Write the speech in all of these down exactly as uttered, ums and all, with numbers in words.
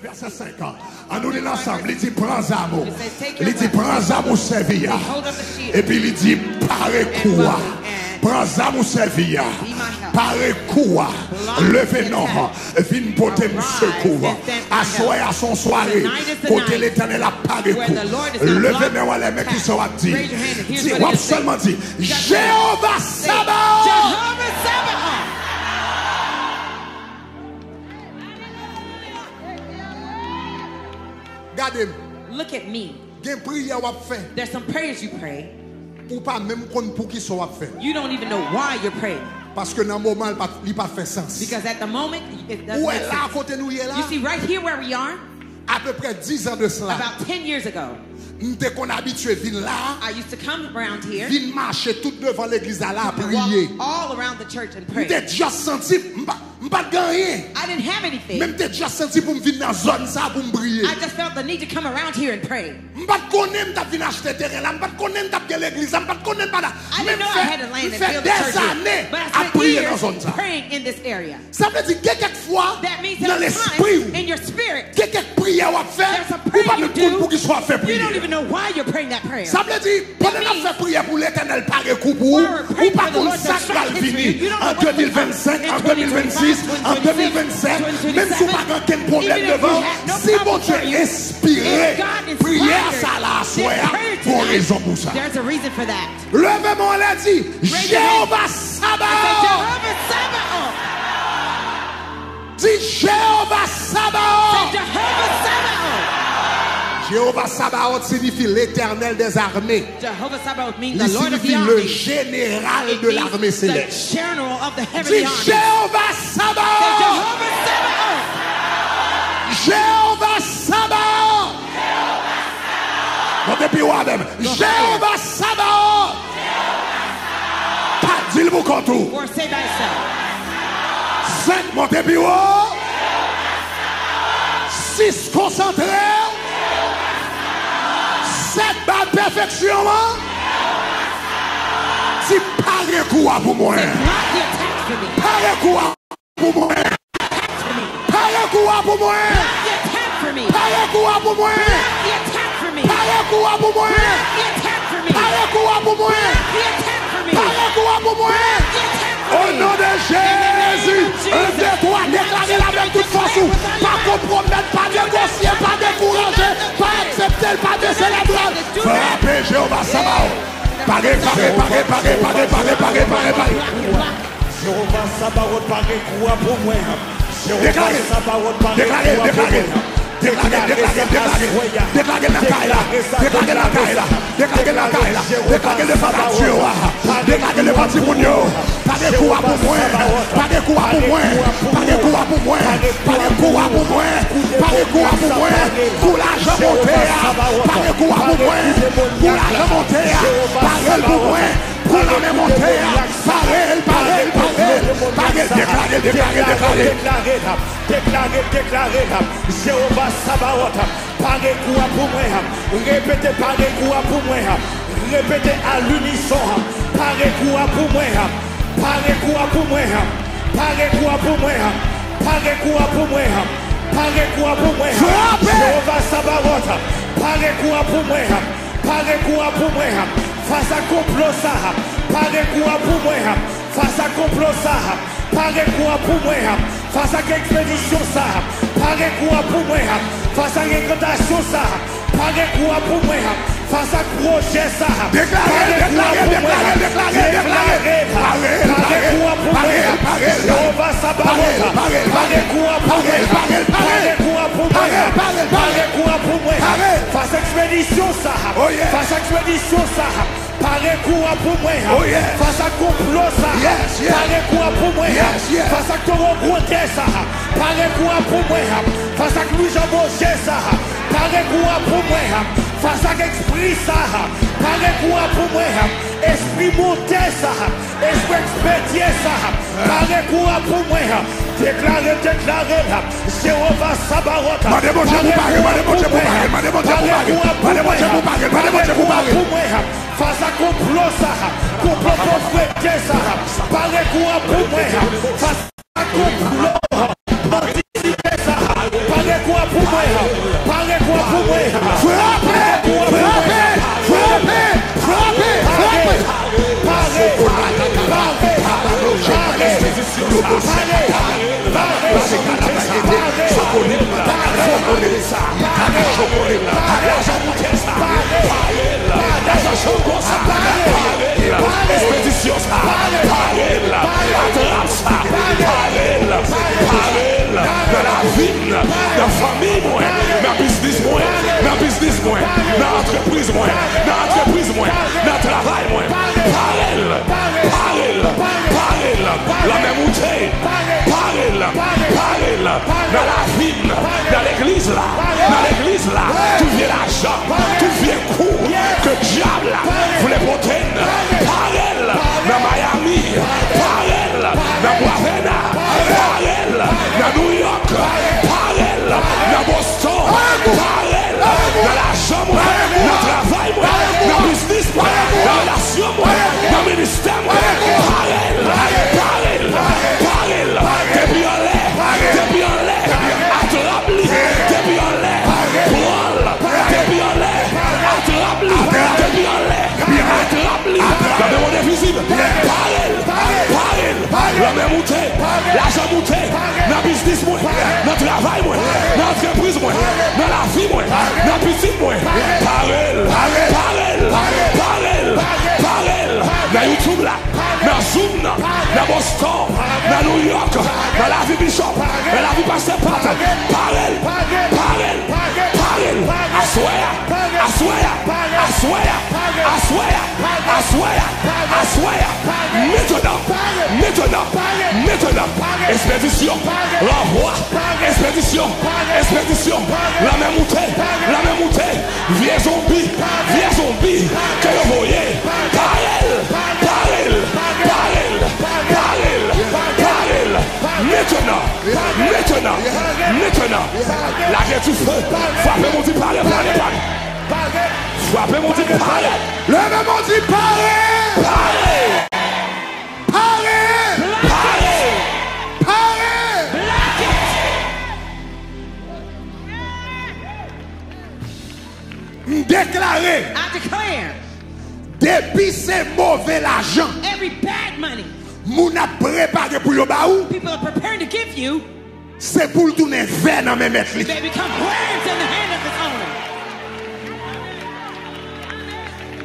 Vèsè senk. Ann nou li l ansanm. Li di, pran zam ou. Li di, pran zam ou sèvi a. Epi li di, pare kou a. Pran zam ou sèvi a. Pare kou a. Leve non. Vin pote m sekou. Aswè a se yon sware kote Letènèl ap pare kou. Leve men w anlè, men kisa w ap di. Di, w ap sèlman di, Jewova Sabaot! Gade m. Look at me. Gen priyè w ap fè. There's some prayers you pray. Ou pa menm konn poukisa w ap fè. You don't even know why you're praying. Paske nan moman l pa, li pa fè sans. Because at the moment, it doesn't make sense. Ou wè la kote nou ye la? You see, right here where we are, apeprè dis an de sila, about ten years ago, m te konn abitye vin la, I used to come around here, vin mache tout devan legliz la, la priye. Walk all around the church and pray. M te just santi m pa M pa t gen anyen. I didn't have anything. Men m te just santi pou m vin nan zòn sa pou m priye. I just felt the need to come around here and pray. M pa t konnen m t ap vin achte teren la, m pa t konnen m t ap gen legliz la, m pa t konnen m pa t ap... I didn't know I had a land and build a church here. Men m fè, m fè dèzane ap priye nan zòn sa. But I spent years praying in this area. Sa vle di gen kèk fwa nan lespri w, gen kèk priyè w ap fè, ou pa menm konn poukisa w ap fè priyè a. That means there's a time in your spirit, you don't even know why you're praying that prayer. Sa vle di, pandan n ap fè priyè pou Letènèl pare kou pou ou, ou pa konn sa k pral vini an de mil vennsenk, an de mil vennsis, an de mil vennsèt, menm si w pa gen okenn pwoblèm devan w, si Bondye enspire priyè sa la aswè a, gon rezon pou sa. There's a reason for that. Leve men w anlè, di, Jewova Sabaot! Di, Jewova Sabaot! Jewova Sabaot siyifi Letènèl dèzame. Li siyifi le jeneral de lame selès. Di, Jewova Sabaot! Jewova Sabaot! Monte pi wo avè m. Jewova Sabaot! Di l pou kont ou. Senk, monte pi wo. Sis, konsantre w. Sèt, bay pèfeksyon an. Di, pare kou a pou mwen. Pare kou a pou mwen. Pare kou a pou mwen. Pare kou a pou mwen. Pare kou a pou mwen. Pare kou a pou mwen. Pare kou a pou mwen. O non de Jezi. En, de, twa, deklare l avèk tout fòs ou. Pa konpwomèt, pa negosye, pa dekouraje, pa aksepte l, pa bese labrad. Frape Jewova Sabaot. Pare, pare, pare. Jewova Sabaot, pare kou a pou mwen. Jewova Sabaot, pare kou a pou mwen. Deklare, deklare, deklare, deklare. Deklare nan kay la. Deklare nan kay la. Deklare nan kay la. Deklare devan Matye a. Deklare devan timoun yo. Pare kou a pou mwen. Pare kou a pou mwen. Pare kou a pou mwen. Pare kou a pou mwen. Pare kou a pou mwen. Kou lajan monte a. Pare kou a pou mwen. Kou lajan monte a. Pare l pou mwen. Kou lame monte a. Pare l, pare l, pare l. Pare l, deklare, deklare, deklare. Deklare, deklare, Jewova Sabaot, pare kou a pou mwen. Repete, pare kou a pou mwen. Repete à l'unisson, pare kou a pou mwen. Pare kou a pou mwen. Pare kou a pou mwen. Pare kou a pou mwen. Pare kou a pou mwen. Frape! Jewova Sabaot, pare kou a pou mwen. Pare kou a pou mwen. Fas a konplo sa. Pare kou a pou mwen. Fas a konplo sa. Pare kou a pou mwen. Fas ak ekspedisyon sa. Pare kou a pou mwen. Fas ak enkantasyon sa. Pare kou a pou mwen. Fas ak pwojè sa. Deklare, deklare, deklare, deklare, deklare. Pare kou a pou mwen. Jewova Sabaot, pare kou a pou mwen. Pare kou a pou mwen. Pare kou a pou mwen. Fas ekspedisyon sa. Fas ekspedisyon sa. Pare kou a pou mwen. Fas ak konplo sa. Pare kou a pou mwen. Fas ak towo gwotè sa. Pare kou a pou mwen. Fas ak lwijan boje sa. Pare kou a pou mwen. Fas ak espri sa. Pare kou a pou mwen. Espri montè sa. Espri ekspedye sa. Pare kou a pou mwen. Deklare, deklare. Jewova Sabaot. Mande Bondye pou pare, mande Bondye pou pare, mande Bondye pou pare, mande Bondye pou pare, mande Bondye pou pare. Pare kou a pou mwen. Fas a konplo sa, konplo povrete sa, pare kou a pou mwen. Fas a konplo bandisite sa, pare kou a pou mwen, nan antrepriz mwen, nan travay mwen. Pare l, pare l, pare l. Lanmè moute, pare l, pare l. Nan lavi m, nan legliz la, nan legliz la. Tout vye lajan, tout vye kou ke dyab la vle pote n, pare l. Nan Miami, pare l. Nan Bwavèna, pare l. Nan New York, pare l. Nan Boston, pare l. Nan lajan mwen, nan travay mwen, nan biznis mwen, nan relasyon mwen, nan ministè mwen, pare l, pare l, pare l. Depi anlè, depi anlè, atrap li. Depi anlè, pran l. Depi anlè, atrap li. Depi anlè, atrap li. Nan de mond envizib, pare l, pare l. Lanmè moute, lajan moute, nan biznis mwen, nan travay mwen, nan antrepriz mwen, nan lavi mwen, nan pitit mwen. Pare l, pare l, pare l, pare l. Nan YouTube la, nan Zoom nan, nan Boston, nan New York, nan lavi Bishop, nan lavi Pastè Pat. Pare l, pare l, pare l. Aswè a, aswè a, aswè a, aswè a, aswè a, aswè a. Mentnan, mentnan, mentnan. Espedisyon, ranvwa, espedisyon, espedisyon. Lanmè moute, lanmè moute. Vye zonbi, vye zonbi ke yo voye. Pare l, pare l, pare l, pare l, pare l. Mentnan, mentnan, mentnan. Lage dife. Frape moun di pare, pare, pare. Frape moun di pare. Leve men w di pare. Pare. Pare. Pare. Pare. M deklare, I declare, depi se move lajan every bad money moun ap prepare pou yo ba ou, people are preparing to give you, se pou l tounen vè nan men mèt li. They become worms in the hand of its owner.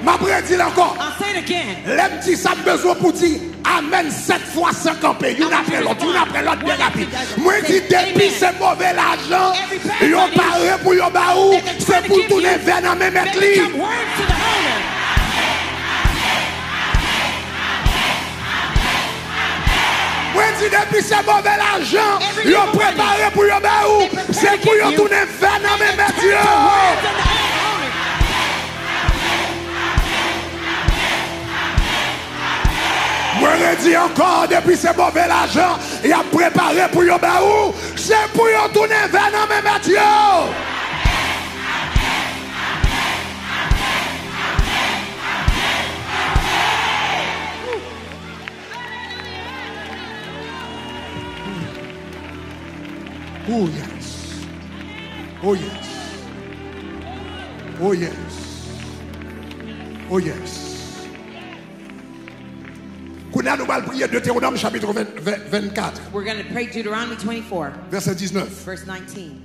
M ap redi l ankò. I'll say it again. Lè m di sa, m bezwen pou di amèn sèt fwa san kanpe, youn apre lòt, youn apre lòt, byen rapid. Mwen di, depi se move lajan yo pare pou yo ba ou, se pou l tounen vè nan men mèt li. They become worms to the owner. Mwen di, depi se move lajan yo prepare pou yo ba ou, se pou yo tounen vè nan men mèt yo. Mwen redi ankò, depi se move lajan y ap prepare pou yo ba ou, se pou yo tounen vè nan men mèt yo. Oh yes. Oh yes. Oh yes. Oh yes. Kounye a, nou pral priye Deutéronome chapitre vingt, vingt, vingt-quatre, We're going to pray Deuteronomy twenty-four, verset dix-neuf. Verse nineteen.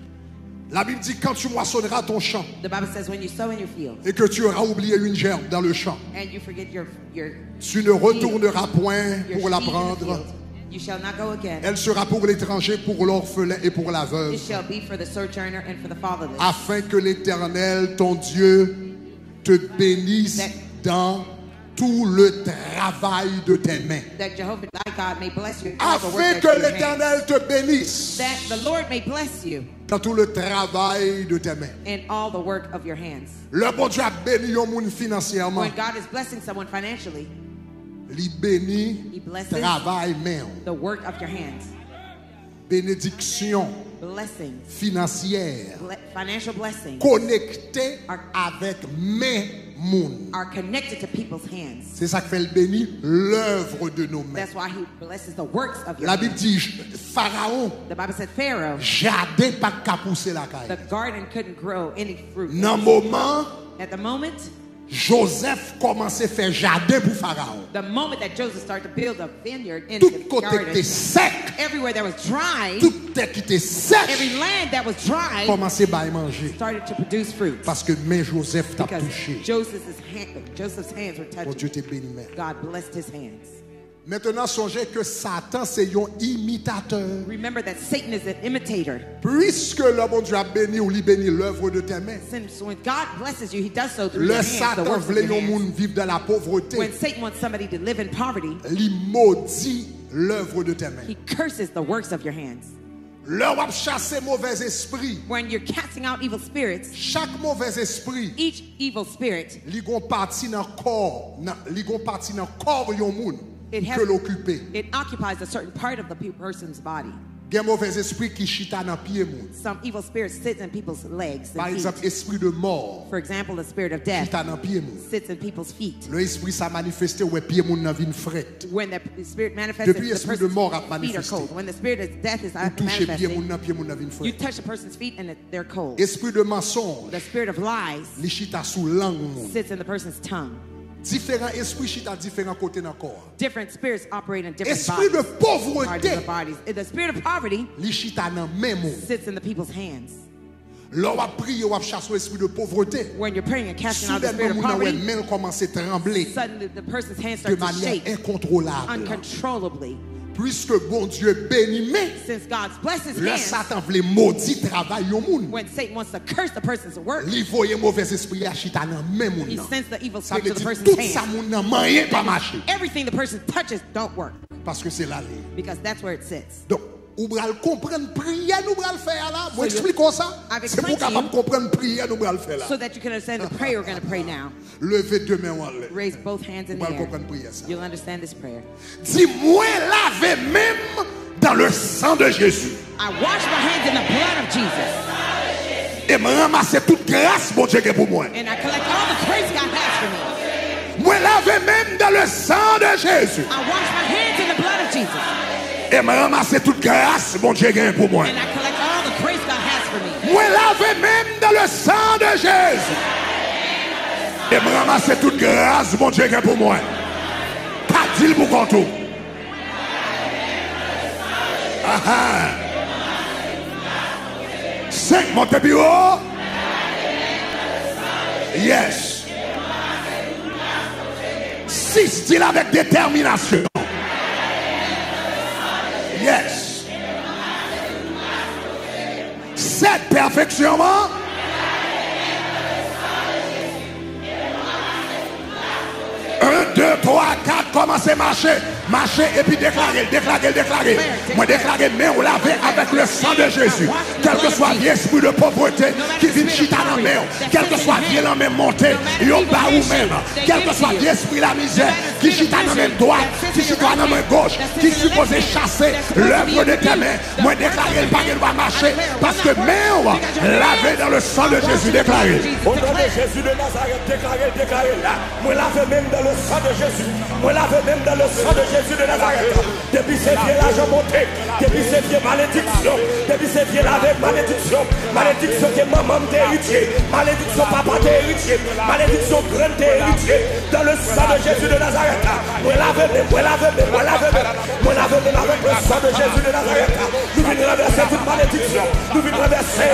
La Bible dit, quand tu moissonneras ton champ, the Bible says, when you sow in your field, et que tu auras oublié une gerbe dans le champ, and you forget your, your tu ne seed, retourneras point your pour la seed in the prendre. Field, you shall not go again. Elle sera pour l'étranger, pour l'orphelin et pour la veuve, it shall be for the sojourner and for the fatherless, afin que l'Éternel, ton Dieu, te bénisse, that, dans tout le travail de tes mains. That Jehovah thy God may bless you in all the work that you have. Afin que l'Éternel te bénisse, that the Lord may bless you, dans tout le travail de tes mains. In all the work of your hands. Lè Bondye ap beni yon moun finansyèman, when God is blessing someone financially, li beni, he blesses, travay men w, the work of your hands. Benediksyon, blessing, finansyè, ble-, financial blessings, konekte, are, avèk men moun, are connected to people's hands. Se sa k fè l beni l'œuvre de nos mains. That's why he blesses the works of your hands. Labib di, Farawon, the Bible said Pharaoh, jaden pa t ka pouse lakay, the garden couldn't grow any fruit. Nan moman, at the moment, Jozèf kòmanse fè jaden pou Farawon. The moment that Joseph started to build a vineyard in the garden, tout kote ki te sèk, everywhere that was dry, tout tè ki te sèch, every land that was dry, kòmanse bay manje, started to produce fruit. Paske men Jozèf t ap touche. Because Joseph's hand, Joseph's hands were touching. Bondye te beni men. God blessed his hands. Maintenant, songez que Satan, c'est un imitateur. Remember that Satan is an imitator. Puisque le bon Dieu a béni ou, il bénit l'œuvre de tes mains. Since when God blesses you, he does so through your Le hands, the Satan works of vle your yon hands. Moun viv dans la pauvreté. When Satan wants somebody to live in poverty, Li modi l'œuvre de tes mains. He curses the works of your hands. Lè w ap chase movèz espri, When you're casting out evil spirits, chak movèz espri, each evil spirit, li gon pati nan kò, nan, li gon pati nan kò yon moun it, ke has, l okipe. It occupies a certain part of the pe- person's body. Gen movèz espri ki chita nan pye moun. Some evil spirits sit in people's legs Pa and egzanp, feet. Esprit de mort For example, the spirit of death chita nan pye moun. Sits in people's feet. Lè espri sa manifeste, ou wè pye moun nan vin frèt. When the spirit manifests, Depi the espri de person's mort ap feet are manifeste. Cold. When the spirit of death is Ou touche pye moun manifesting, nan, pye moun nan vin you frèt. Touch a person's feet and it- they're cold. Espri de mansonj, The spirit of lies li chita sou lang moun. Sits in the person's tongue. Diferan espri chita diferan kote nan kò a. Different spirits operate in different Espri de bodies. Parts of the povrete, bodies. The spirit of poverty li chita nan men moun. Sits in the people's hands. Lè w ap priye, w ap chase yon espri de povrete. When you're praying and casting out the Soudènman, spirit of moun nan wè poverty, men l kòmanse tranble suddenly the person's hands de start to manyè shake enkontrwolab. Uncontrollably. Puisque Bondye beni men, Since God blesses lè hands, Satan vle modi travay yon moun, when Satan wants to curse the person's work, li voye movèz espri a chita nan men moun he nan. Sends the evil Sa spirit vle to the di person's tout hands. Sa moun nan manyen pa mache. Everything the person touches don't work. Paske se la li ye. Because that's where it sits. Donk, ou pral konprann priyè nou pral fè a la. Mwen So you- eksplike w sa. I've Se pou w explained to kapab you konprann priyè nou pral fè la. So that you can understand the prayer we're going to pray now. Leve de men w anlè. Raise both hands in Ou the pral air. Konprann priyè sa. You'll understand this prayer. Di, mwen lave men m dans le sang de Jésus. I wash my hands in the blood of Jesus. E m ranmase tout gras Bondye gen pou mwen. And I collect all the grace God has for me. Mwen lave men m dans le sang de Jésus. I wash my hands in the blood of Jesus. E m ranmase tout gras Bondye gen pou mwen. And I collect all the grace God has for me. Mwen lave men m dans le sang de Jésus. E m ranmase tout gras Bondye gen pou mwen. Pa di l pou kont ou. Aha. Senk, monte pi wo. Yes. Sis, di l avèk detèminasyon. Yes. Sèt, pèfeksyon an. En, de, twa, kat, kòmanse mache. Mache epi deklare l, deklare l, deklare l. Mwen deklare men w lave avèk le sang de Jésus. Kèlkeswa vye espri de povrete ki vin chita nan men w, kèlkeswa vye lanmen monte, yo ba ou menm, kèlkeswa vye espri lamizè ki chita nan men dwat, ki chita nan men goch, ki sipoze chase lèv de tes mains, mwen deklare l pa gen dwa mache, paske men w lave dans le sang de Jésus, deklare. Au nom de Jésus de Nazareth, deklare l, deklare l la. Mwen lave men m dans le sang de Jésus. Mwen lave men m dans le sang de Jésus de Nazareth. Depi se vye lajan monte, depi se vye malediksyon, depi se vye lave malediksyon, malediksyon ke manman m te eritye, malediksyon papa te eritye, malediksyon grann te eritye, dans le sang de Jésus de Nazareth, mwen lave men, mwen lave men, mwen lave men, mwen lave men avèk le sang de Jésus de Nazareth. Nou vin ranvèse tout malediksyon, nou vin ranvèse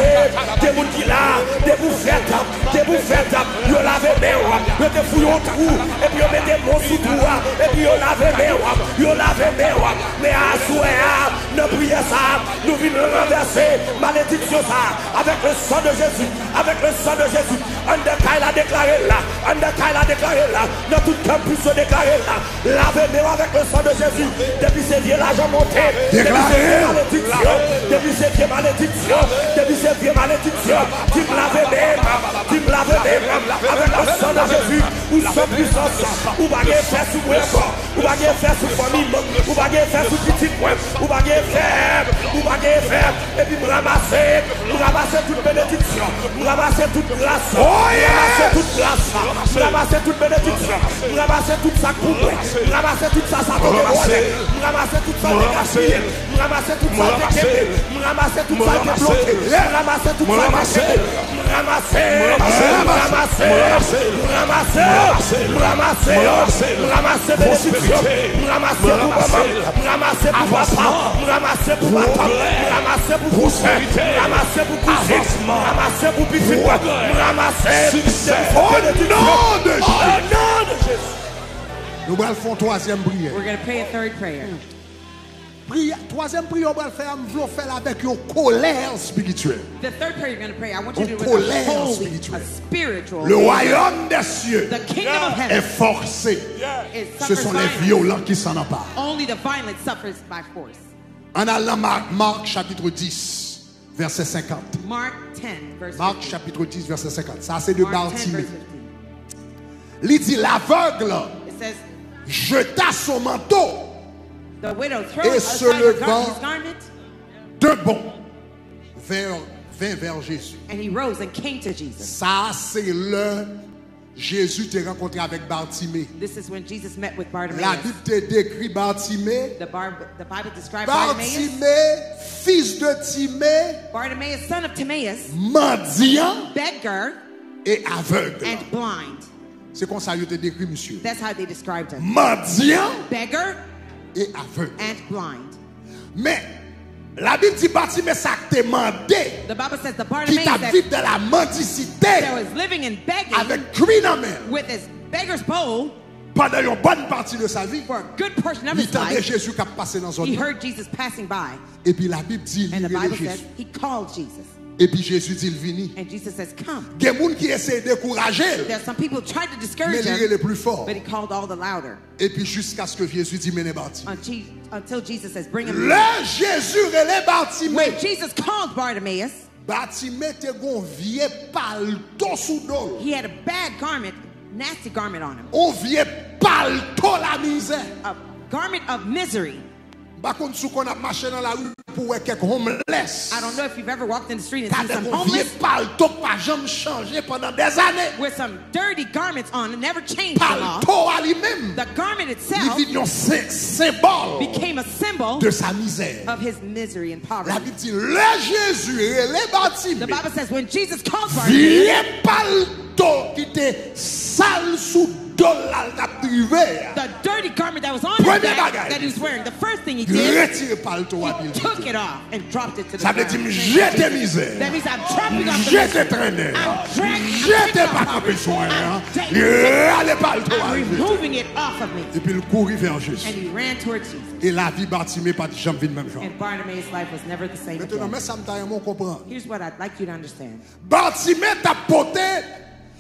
de moun ki la, de pou fèt, de pou fèt, yo lave men w, yo te fouye yon twou, epi yo mete men w sou twou a, epi yo lave men w, yo lave men w. Men aswè a, nan priyè sa a, nou vin ranvèse malediksyon sa a, avèk le sang de Jésus, avèk le sang de Jésus. Anndan kay la deklare l la, anndan kay la deklare l la, nan tout kanpis yo deklare l la. Lave men w avèk le sang de Jésus. Depi se vye lajan monte, depi se vye malediksyon, depi se vye malediksyon, depi se vye malediksyon, di m lave men m, di m lave men m avèk le sang de Jésus. Ou san pwisans, ou pa gen efè sou mwen ankò, ou pa gen efè sou fanmi m, ou pa gen efè sou pitit mwen, ou pa gen efè, ou pa gen efè. Epi m ranmase, m ranmase tout benediksyon, m ranmase tout gras, m ranmase tout gras, m ranmase tout benediksyon, m ranmase tout sa k pou mwen, m ranmase tout sa Satan te vòlè, m ranmase tout sa te gaspiye, m ranmase tout sa te kenbe, m ranmase tout sa te bloke, m ranmase tout sa te kenbe, m ranmase, m ranmase, m ranmase, m ranmase, m ranmase benediksyon, m ranmase pou manman m, m ranmase pou papa, m ranmase pou matant, m ranmase pou kouzen, m ranmase pou kouzin, m ranmase pou pitit mwen, m ranmase benediksyon. O non de Jezi. Nou pral fè yon twazyèm priyè. We're going to pray a third prayer. Priyè, twazyèm priyè w pral fè a, m vle w fè l avèk yon kolè espirityèl. The third prayer you're going to pray, I want you to Yon do it with kolè a holy, a espirityèl. Spiritual Le anger. Royaume des cieux The kingdom of est heaven forcé. Is Ce sont suffers les violence. Violents qui s'en emparent. Only the violent suffers by force. Ann al nan Mark, Mark chapitre dix, verset cinquante. Mark ten, verse Mark fifteen. Chapitre dix, verset cinquante. Sa se de Mark ten, Bartimée. Verse fifteen. Li di, l'aveugle It says, jeta son manteau the widow threw et aside se her gar- levant his garment, d'un bond vers, vint vers Jésus. And he rose and came to Jesus. Sa se lè Jezi te rankontre avèk Bartimée. This is when Jesus met with Labib Bartimaeus. Te dekri Bartimée. The, Bar- the Bible described Bartimaeus, Bartimée, fils de Timée, Bartimaeus, son of Timaeus, mandyan beggar, e avèg. And blind. Se konsa yo te dekri misye. That's how they described him. Mandyan Beggar e avèg. And blind. Men, Labib di Batime sa k te mande, The Bible says the ki Bartimaeus t ap that, viv dan la mandisite, that was living in begging avèk kwi nan men l, with his beggar's bowl pandan yon bòn pati de sa vi, for a good portion of li his tande life. Jezi k ap pase nan zòn He nan. Heard Jesus passing by, Epi Labib di li and the rele Bible says Jezi. He called Jesus. Epi Jezi di l vini. And Jesus says, "Come." Gen moun ki eseye dekouraje l, There are some people who tried to discourage men li him, rele pli fò. But he called all the louder. Epi jiskaske Jezi di mennen Batime. Until, until Jesus says, "Bring him." Lè Jezi rele Batime, When Jesus called Bartimaeus, Batime te gon vye palto sou do l. He had a bad garment, nasty garment on him. On vye palto lamizè. A garment of misery. M pa konn si w konn ap mache nan lari pou w wè kèk homeless. I don't know if you've ever walked in the street and seen Gade some yon vye homeless palto k pa janm chanje pandan dèzane. With some dirty garments on, never changed them all. Palto a li menm, The garment li itself vin yon sen- senbòl became a symbol de sa mizè. Of his misery and poverty. Labib di, lè Jezi rele Batime, The Bible says when Jesus called Bartimaeus, vye palto ki te sal sou do l la l t ap drive a, the dirty garment that was on his Premye back bagay. That he was wearing, the first thing he Li did, retire palto a pi l took jete. It off and dropped it to the Sa vle di ground. M jete mizè, That means I'm M dropping off the jete misery. trennen, I'm M dragging, I'm jete picking up pa poverty. kanpe swen an, I'm taking li it. rale palto a I'm l jete. Removing it off of me. Epi l kouri vè Jezi. And he ran towards Jesus. E lavi Batime pa t janm vin menm jan. And Bartimaeus' life was never the same Mentnan, men again. Sa m ta renmen w konprann. Here's what I'd like you to understand. Batime t ap pote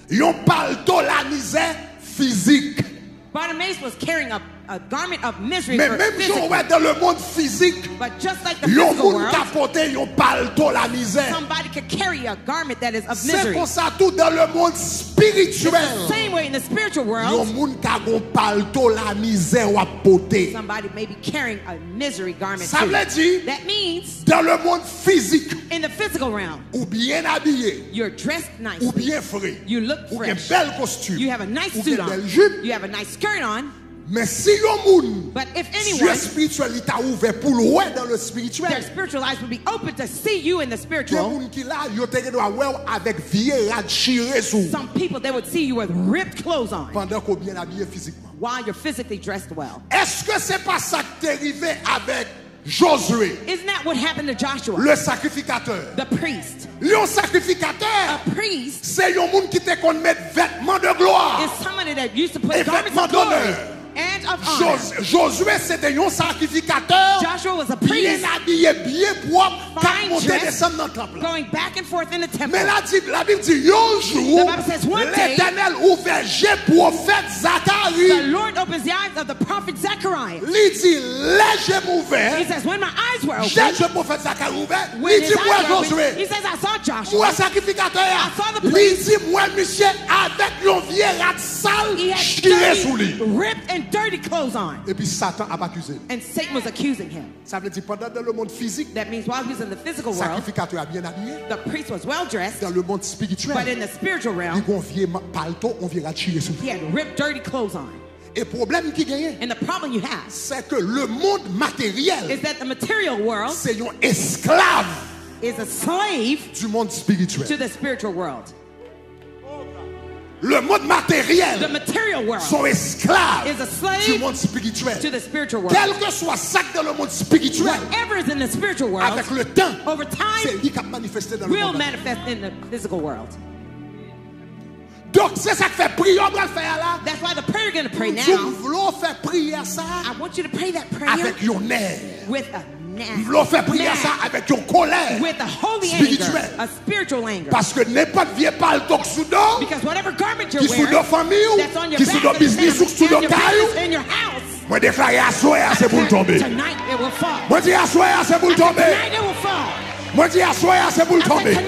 yon palto lamizè fizik. Bartimaeus was carrying a, a garment of misery Men for menm jan w physically. Wè dan lemonn fizik, But just like the yon physical moun ka world, pote yon palto lamizè. Somebody could carry a garment that is of Se misery. Konsa tou dan lemonn It's espirityèl, the same way in the spiritual yon world. Moun ka gon palto lamizè w ap pote. Somebody may be carrying a misery garment Sa too. Vle di, That means, dan lemonn fizik, in the physical realm, ou byen abiye, you're dressed ou nicely. Byen fre, You look ou gen fresh. Bèl kostim, You have a nice ou suit gen bèl on. Jip. You have a nice skirt on. Men si yon moun, But if zye anyone, espirityèl li ta ouvè pou l wè dan le spirituèl, their spiritual eyes would be open to see you in the gen spiritual. Moun ki la, yo te gen dwa wè w avèk vye rad chire sou w. Some people, they would see you with ripped clothes on Pandan ke w byen abiye fizikman. While you're physically dressed well. Èske se pa sa k te rive avèk Josué, Isn't that what happened to Joshua, le sacrificateur? The priest? Yon sakrifikatè, A priest se yon moun ki te konn met vètman de glwa Is somebody that used to put e garments vètman of glory donè. And of honor. Jos- Josué se te yon sakrifikatè Joshua was a byen priest, abiye, byen pwòp, k ap fine monte dress, desann nan tanp la. Going back and forth in the temple. Men la di, Labib di, yon jou, The Bible says one day, Letènèl ouvè je pwofèt Zakari. The Lord opens the eyes of the prophet Zechariah. Li di, lè je m ouvè, He says, when my eyes were lè opened, je pwofèt Zakari ouvè, li when his di, m wè eyes were Josué, opened, he says, I saw m wè Joshua. sakrifikatè a, I saw the li priest. Di, m wè misye avèk yon vye rad sal He had chire sou li. Dirty, ripped and dirty clothes on. Epi Satan ap akize l. And Satan was accusing him. Sa vle di, pandan dan lemonn fizik, That means while he was in the physical world, sakrifikatè a byen abiye, the priest was well dressed, dan lemonn but espirityèl, in the spiritual li realm, gon vye ma- palto, yon vye rad chire sou he li. Had ripped, dirty clothes on. E pwoblèm ki genyen, And the problem you have se ke lemonn materyèl is that the material world se yon esklav is a slave du monde spirituel. To the spiritual world. Lemonn materyèl The material world se yon esklav is a slave du monde spirituel. To the spiritual world. Kèlkeswa sa k dan lemonn espirityèl, Whatever is in the spiritual world, avèk letan, over time, se li k ap manifeste dan will lemonn. Manifest in the physical world. Donk, se sa k fè priyè w pral fè a la. That's why the prayer you're gonna pray now. M di w, m vle w fè priyè sa a. I want you to pray that prayer avèk yon nèv. With a nèv. M vle w fè priyè sa a avèk yon kòlè espirityèl. With a holy anger, a spiritual anger. Paske nenpòt vye palto k sou do w, ki sou do fanmi w, ki sou do biznis ou, ki sou do kay ou, mwen deklare aswè a se pou l tonbe. Mwen di aswè a se pou l tonbe. Mwen di aswè a se pou l tonbe.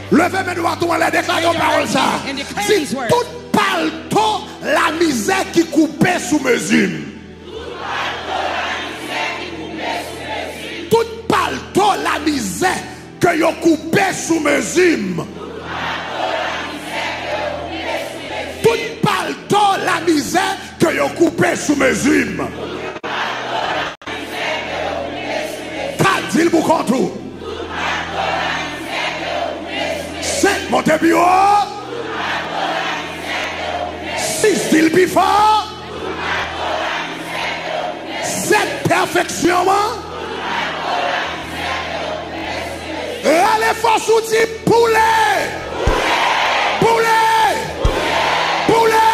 Leve men dwat ou anlè, deklare yon pawòl sa a. Di, tout palto lamizè ki koupe sou mezi m. Tout palto lamizè ke yo koupe sou mezi m. Tout palto lamizè ke yo koupe sou mezi m. Ka di l pou kont ou. Senk, monte pi wo. Sis, di l pi fò. Sèt, pèfeksyon an. Rale fòs ou di, boule! Boule! Boule!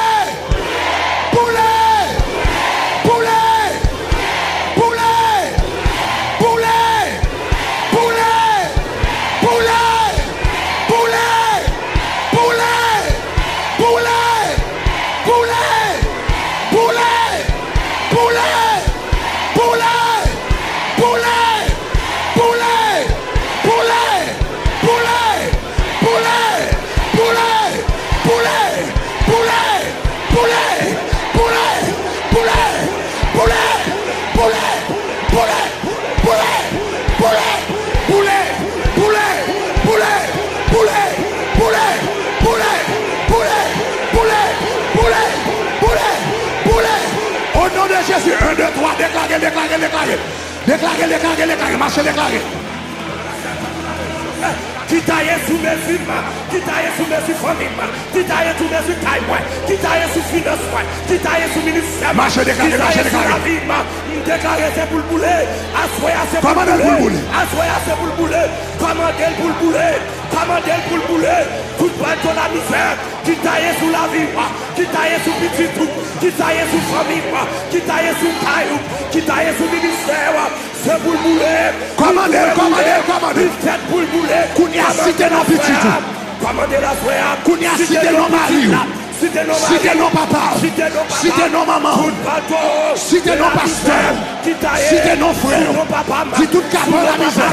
O non de Jezi, en, de, twa, deklare, deklare, deklare. Deklare, deklare, deklare, mache deklare. Ki taye sou mezi m, ki taye sou mezi fanmi m, ki taye sou mezi kay mwen, ki taye sou finans mwen, ki taye sou ministè mwen, mache deklare, mache deklare. Lavi m, m deklare se pou l boule. Aswè a se pou l boule. Aswè a se pou l boule. Kòmande l pou l boule. Kòmande l pou l boule. Tout palto lamizè ki taye sou lavi w, ki taye sou pitit ou, ki taye sou fanmi w, ki taye sou kay ou, ki taye sou ministè w, se pou l boule. Kòmande l, kòmande l, kòmande l. Li fèt pou l boule. Kounye a, site non pitit ou. Kòmande l aswè a. Kounye a, site non mari w. Site non mari w. Site non papa w. Site non papa w. Site non manman w. Tout palto. Site non pastè w. Site non frè w. Di tout kabann lamizè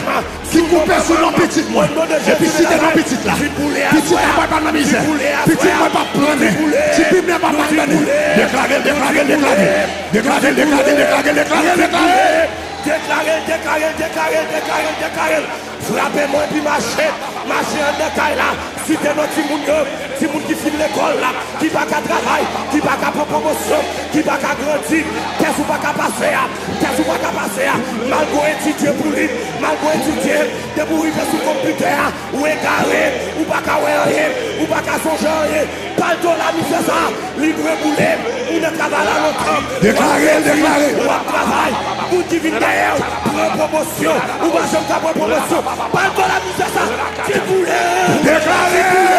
ki koupe sou non pitit mwen. Epi site non pitit la. Pitit la pral pa nan mizè. Pitit mwen p ap plannen. Ti pitit mwen p ap plannen. Deklare l, deklare l, deklare l. Deklare l, deklare l, deklare l, deklare l, deklare l. Deklare l, deklare l, deklare l, deklare l. Frape mwen epi mache. Mache anndan kay la. Site non timoun yo. Timoun ki fin lekòl la, ki pa ka travay, ki pa ka pran pwomosyon, ki pa ka grandi. Tès ou pa ka pase a, tès ou pa ka pase a. Malgre w etidye pou li, malgre w etidye, depi w rive sou konpitè a, ou egare, ou pa ka wè anyen, ou pa ka sonje anyen. Palto lamizè sa, li dwe boule. Ou nan travay la lontan. Deklare l, deklare l. W ap travay. Moun ki vin dèyè w pran pwomosyon. Ou pa janm ka pran pwomosyon. Palto lamizè sa, ki boule. Deklare.